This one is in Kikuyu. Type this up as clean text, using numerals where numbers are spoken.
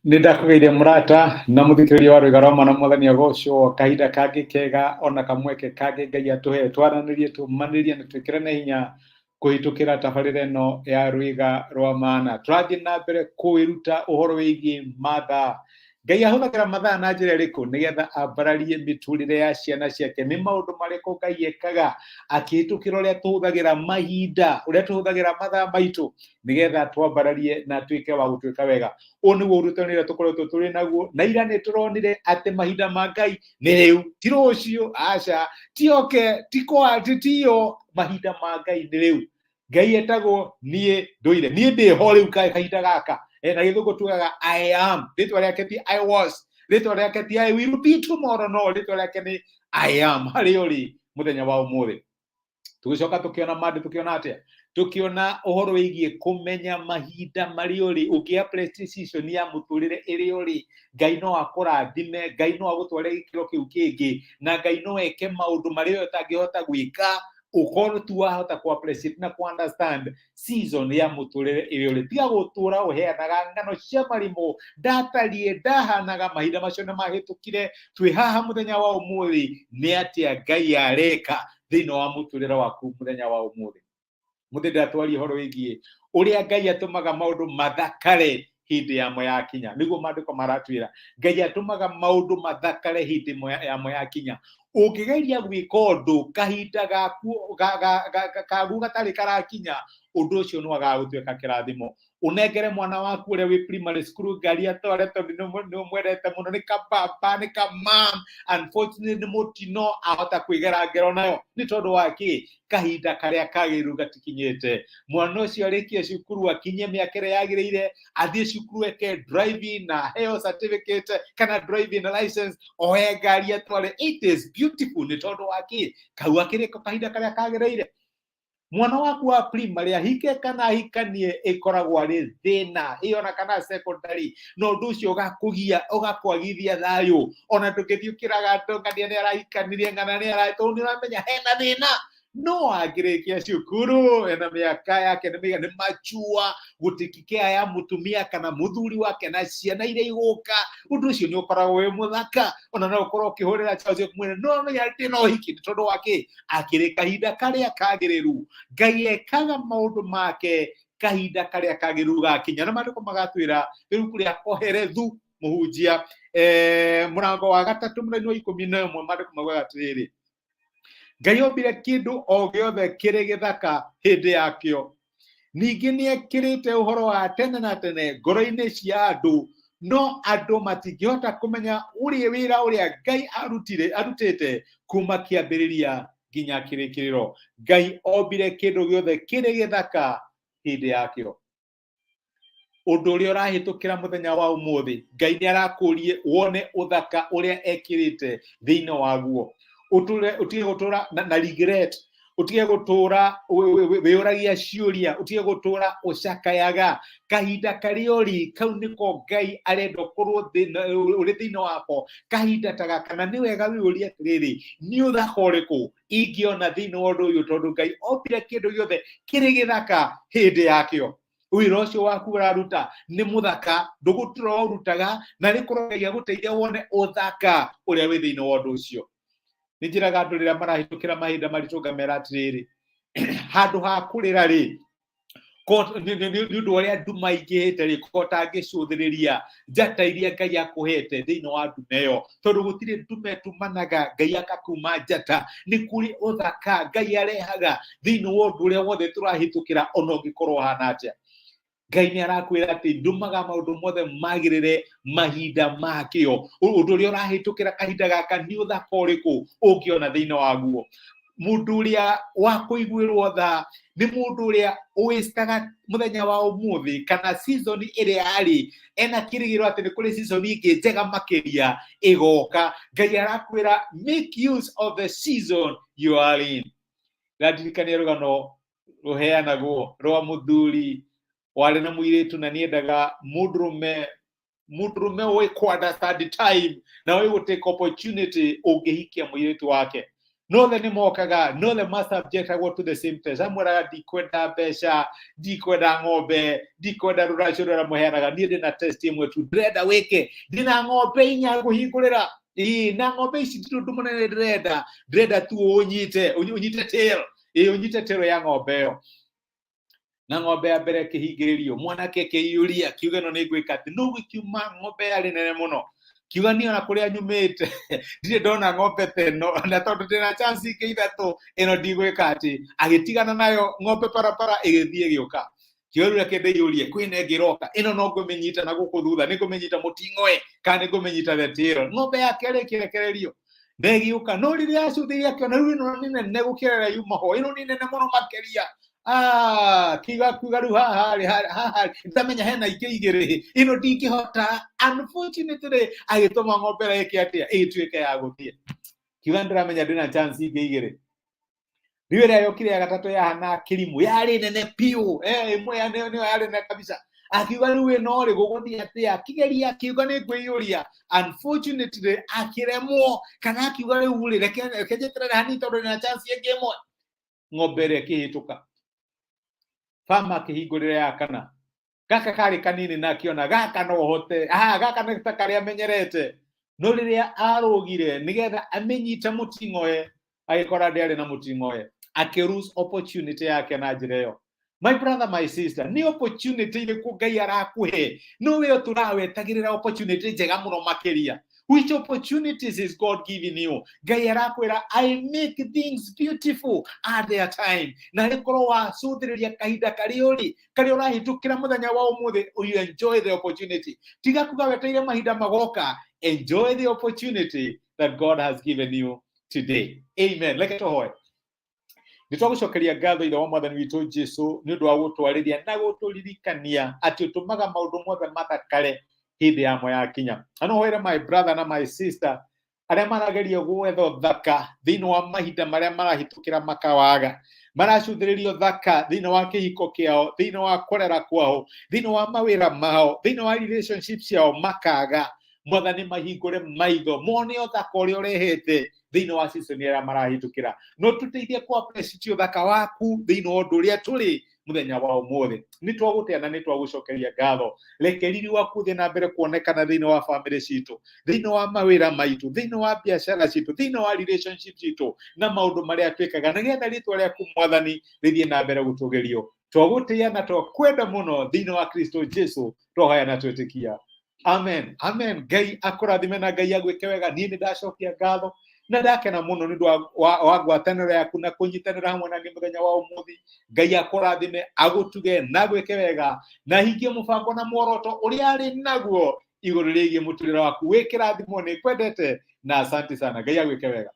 Nĩ ndakũgeire mũrata na mũthikĩrĩria wa rwĩga rwa mwana mwathani agocwo kahinda kangĩ kega ona kamweke kangĩ Ngai atũhe twaranĩrie tũmanĩrie na twĩkĩrane hinya kũhĩtũkĩra tabarĩra ĩno ya rwĩga rwa mana. Tũrathiĩ na mbere kwĩruta ũhoro wĩgiĩ mathaa. Ngai ahũthagĩra mathaa na njĩra ĩrĩkũ nĩgetha ambararie mĩtũrĩre ya ciana ciake? Nĩ maũndũ marĩkũ Ngai ekaga akĩhĩtũkĩra ũrĩa tũhũthagĩra mahinda, ũrĩa tũhũthagĩra mathaa maitũ nĩgetha twambararie na tuĩke wa gũtuĩka wega? Ũũ nĩguo ũrutani ũrĩa tũkoretwo tũrĩ naguo, na ira nĩ tũronire atĩ mahinda ma Ngai nĩ rĩu, ti rũciũ, aca, ti oke, ti kwa, ti tiyo, mahinda ma Ngai nĩ rĩu. Ngai etagwo niĩ ndũire, niĩ ndĩ ho rĩu kahinda gaka. Na gĩthũngũ tugaga I am. Rĩtwa rĩake ti I was, rĩtwa rĩake ti I will be tomorrow, no rĩtwa rĩake nĩ I am, harĩa ũrĩ mũthenya wa ũmũthĩ. Tũgĩcoka tũkĩona mandĩ, tũkĩona atĩa? Tũkĩona ũhoro wĩgiĩ kũmenya mahinda marĩa ũrĩ. Ũngĩ appreciation ya mũtũrĩre ĩrĩa ũrĩ, Ngai no akũrathime, Ngai no agũtware gĩkĩro kĩu kĩngĩ, na Ngai no eke maũndũ marĩa ũtangĩhota gwĩka ũkorwo tu wahota ku appreciate na ku understand season ya mũtũrĩre ĩrĩa ũrĩ. Tiga gũtũra ũheanaga ng'ano cia marimũ, ndatariĩ, ndahanaga, mahinda macio nĩ mahĩtũkire. Twĩ haha mũthenya wa ũmũthĩ, nĩ atĩa Ngai areka thĩinĩ wa mũtũrĩre waku mũthenya wa ũmũthĩ? Mũthĩ ndĩratwaria ũhoro wĩgiĩ ũrĩa Ngai atũmaga maũndũ mathakare hĩndĩ yamo yakinya. Nĩguo maandĩko maratwĩra, Ngai atũmaga maũndũ mathakare hĩndĩ yamo yakinya. Ũngĩgeria gwĩka ũndũ kahinda gaku kaguo gatarĩ karakinya, ũndũ ũcio nĩ wagaga gũtuĩka kĩrathimo. Ũnengere mwana waku ũrĩa wĩ primary school ngari atware tondũ nĩ ũmwendete mũno, nĩ kababa, nĩ kamam, unfortunately nĩ mũtino, ahota kwĩgera ngero nayo. Nĩ tondũ wa kĩ? Kahinda karĩa kagĩrĩru gatikinyĩte. Mwana ũcio arĩkie cukuru, akinyie mĩaka ĩrĩa yagĩrĩire, athiĩ cukuru eke driving na aheo certificate kana driving license, oe ngari atware. It is beautiful. Nĩ tondũ wa kĩ? Kau akĩrĩ ko kahinda karĩa kagĩrĩire. Mwana waku wa primary ahike kana ahikanie ĩkoragwo arĩ thĩna ĩyo, ona kana secondary, na ũndũ ũcio ũgakũgia, ũgakwagithia thayũ. Ona ndũngĩthiĩ ũkĩraga andũ ng'ania nĩ arahikanirie, ng'ana nĩ ara, tondũ nĩ ũramenya hena thĩna. No angĩrĩkia cukuru ena mĩaka yake nĩ mĩigana, nĩ machua, gũtikikea ya mũtumia kana mũthuri wake na ciana iria igũka, ũndũ ũcio nĩ ũkoragwo wĩ mũthaka. Ona no ũkorwo ũkĩhũrĩra Charles ũkĩmwĩra no menya ndĩ na ũhiki. Nĩ tondũ wa kĩ? Akĩrĩ kahinda karĩa kagĩrĩru. Ngai ekaga maũndũ make kahinda karĩa kagĩrĩru gakinya. Na maandĩko magatwĩra ibuku rĩa Koherethu mũhunjia, mũrango wa 3 mũraini wa 11, maandĩko maugaga atĩrĩrĩ, Ngai ombire kĩndũ o gĩothe kĩrĩ gĩthaka hĩndĩ yakĩo, ningĩ nĩ ekĩrĩte ũhoro wa tene na tene ngoro-inĩ cia andũ, no andũ matingĩhota kũmenya ũrĩa wĩra ũrĩa Ngai arutĩte kuma kĩambĩrĩria nginya kĩrĩkĩrĩro. Ngai ombire kĩndũ gĩothe kĩrĩ gĩthaka hĩndĩ yakĩo. Ũndũ ũrĩa ũrahĩtũkĩra mũthenya wa ũmũthĩ, Ngai nĩ arakũrie wone ũthaka ũrĩa ekĩrĩte thĩinĩ waguo. Ũtũre, ũtige gũtũra na regret, ũtige gũtũra wĩũragia ciũria, ũtige gũtũra ũcakayaga. Kahinda karĩa ũrĩ kau nĩko Ngai arenda ũkorwo ũrĩ thĩinĩ wako kahinda ta gaka. Na nĩ wega wĩyũrie atĩrĩrĩ, nĩ ũthaka ũrĩkũ ingĩona thĩinĩ wa ũndũ ũyũ? Tondũ Ngai ombire kĩndũ gĩothe kĩrĩ gĩthaka hĩndĩ yakĩo. Wĩra ũcio waku ũraruta nĩ mũthaka, ndũgũtura ũrutaga, na nĩ kũrora Ngai agũteithia wone ũthaka ũrĩa wĩ thĩinĩ wa ũndũ ũcio. Nĩ njĩraga andũ rĩrĩa marahĩtũkĩra mahinda maritũ, ngamera atĩrĩrĩ, handũ ha kũrĩra rĩ, nĩ ũndũ ũrĩa nduma ingĩhĩte rĩ, ko ũtangĩcũthĩrĩria njata iria Ngai akũhete thĩinĩ wa nduma ĩyo, tondũ gũtirĩ nduma ĩtumanaga Ngai akakuma njata. Nĩ kũrĩ ũthaka Ngai arehaga thĩinĩ wa ũndũ ũrĩa wothe tũrahĩtũkĩra, ona ũngĩkorwo ũhana atĩa. Ngai nĩ arakwĩra atĩ ndũmaga maũndũ mothe magĩrĩre mahinda makĩo. Ũndũ ũrĩa ũrahĩtũkĩra kahinda gaka, nĩ ũthaka ũrĩkũ ũngĩona thĩinĩ waguo? Mũndũ ũrĩa wa kũiguĩrwo tha nĩ mũndũ ũrĩa ũĩstaga mũthenya wa ũmũthĩ kana season ĩrĩa arĩ ena kĩrĩgĩrĩro atĩ nĩ kũrĩ season ĩngĩ njega makĩria ĩgoka. Ngai arakwĩra make use of the season you are in. Ndandirikania rũgano rũheanagwo rwa mũthuri warĩ na mũirĩtu, na nĩendaga mũndũrũme ũĩ kũ understand time na ũĩ gũ take opportunity ũngĩhikia mũirĩtu wake. Nothe nĩ mokaga, nothe ma-subjectagwo to the same test. Amwĩraga ndikwenda mbeca, ndikwenda ng'ombe, ndikwenda rũracio rũrĩa mũheanaga, niĩ ndĩna test ĩmwe tu ndĩrenda wĩke. Ndĩna ng'ombe inya ngũhingũrĩra. Ĩĩ, na ng'ombe ici ti ũndũ mũnene ndĩrenda, ndĩrenda tu ũnyite, ũnyite tail. Ĩĩ, ũnyite tail ya ng'ombe ĩyo. Na ng'ombe ya mbere ĩkĩhingĩrĩrio, mwanake akĩiyũria, kiuga ĩno nĩ ngwĩka atĩ, no gĩkiuma ng'ombe yarĩ nene mũno. Kiuga niĩ ona kũrĩa nyumĩte ndirĩ ndona ng'ombe ta ĩno, na tondũ ndĩna chance ingĩ ithatũ, ĩno ndigwĩka atĩ. Agĩtigana nayo ng'ombe barabara ĩgĩthiĩ ĩgĩũka. Kiuga rĩu reke ndĩiyũrie, kwĩna ĩngĩ ĩroka, ĩno no ngũmĩnyita na gũkũ thutha, nĩ ngũmĩnyita mũting'oe kana nĩ ngũmĩnyita the tail. Ng'ombe ya kerĩ ĩkĩrekererio na ĩgĩũka, no rĩrĩa yacũthĩrĩria akĩona rĩu ĩno nĩ nene gũkĩra ĩrĩa yuma ho, ĩno nĩ nene mũno makĩria. Kiuga kiuga rĩu haha rĩ, haha rĩ, ndamenya hena ingĩ igĩrĩ, ĩno ndingĩhota. Unfortunately agĩtũma ng'ombe ĩrĩa ĩke atĩa, ĩtuĩke ya gũthiĩ. Kiuga ndĩramenya ndĩna chance ingĩ igĩrĩ. Rĩu ĩrĩa yokire ya gatatũ yahana kĩrimũ, yarĩ nene biũ, ĩmwe ya nĩyo nĩyo yarĩ nene kabisa. Akiuga rĩu ĩno rĩ gũgũthiĩ atĩa, akĩgeria akiuga nĩ ngwĩiyũria. Unfortunately akĩremwo, kana akiuga rĩu rĩ reke njeterere hanini tondũ ndĩna chance ĩngĩ ĩmwe. Ng'ombe ĩrĩa ĩkĩhĩtũka, farmer akĩhingũrĩra ya kana. Gaka karĩ kanini na akĩona gaka no hote, gaka nĩ ta karĩa amenyerete. No rĩrĩa arũgire nĩgetha amĩnyite mũting'oe, agĩkora ndĩarĩ na mũting'oe, akĩ lose opportunity yake na njĩra ĩyo. My brother, my sister, nĩ opportunity ĩrĩkũ Ngai arakũhe? No we tũrawetagĩrĩra opportunity njega mũno makĩria. Which opportunities is God giving you? Ngai arakwĩra, I make things beautiful at their time. Na rĩkorwo wacũthĩrĩria kahinda karĩa ũrĩ, karĩa ũrahĩtũkĩra mũthenya wa ũmũthĩ, you enjoy the opportunity. Tiga kuga wetereire mahinda magoka. Enjoy the opportunity that God has given you today. Amen. Reke tũhoe. Nĩ twagũcokeria ngatho ithe wa mwathani witũ Jesu nĩ ũndũ wa gũtwarĩria na gũtũririkania atĩ ũtũmaga maũndũ mothe mathakare hĩndĩ yamo yakinya. Na no hoere my brother na my sister arĩa marageria gwetha ũthaka thĩinĩ wa mahinda marĩa marahĩtũkĩra makawaga, maracũthĩrĩria ũthaka thĩinĩ wa kĩhiko kĩao, thĩinĩ wa kũrera kwao, thĩinĩ wa mawĩra mao, thĩinĩ wa relationship ciao makaga. Mwathani mahingũre maitho mone ũthaka ũrĩa ũrehete thĩinĩ wa season ĩrĩa marahĩtũkĩra. No tũteithie kũ appreciate ũthaka waku thĩinĩ wa ũndũ ũrĩa tũrĩ mũthenya wa ũmũthĩ. Nĩ twagũtĩa na nĩ twagũcokeria ngatho. Reke riri waku ũthiĩ na mbere kuonekana thĩinĩ wa famĩlĩ citũ, thĩinĩ wa mawĩra maitũ, thĩinĩ wa biacara citũ, thĩinĩ wa relationship citũ na maũndũ marĩa twĩkaga, nĩgetha rĩtwa rĩaku Mwathani rĩthiĩ na mbere gũtũgĩrio. Twagũtĩa na twakwenda mũno thĩinĩ wa Kristo Jesu, twahoya na twĩtĩkia. Amen. Amen. Ngai akũrathime na Ngai agwĩke wega. Niĩ nĩ ndacokia ngatho na ndakena mũno nĩ ũndũ wa ngwatanĩro yaku na kũnyitanĩra hamwe na niĩ mũthenya wa ũmũthĩ. Ngai akũrathime, agũtuge na agwĩke wega, na ahingie mũbango na muoroto ũrĩa arĩ naguo igũrũ rĩgiĩ mũtũrĩre waku. Wĩ kĩrathimo, nĩ ngwendete na asante sana. Ngai agwĩke wega.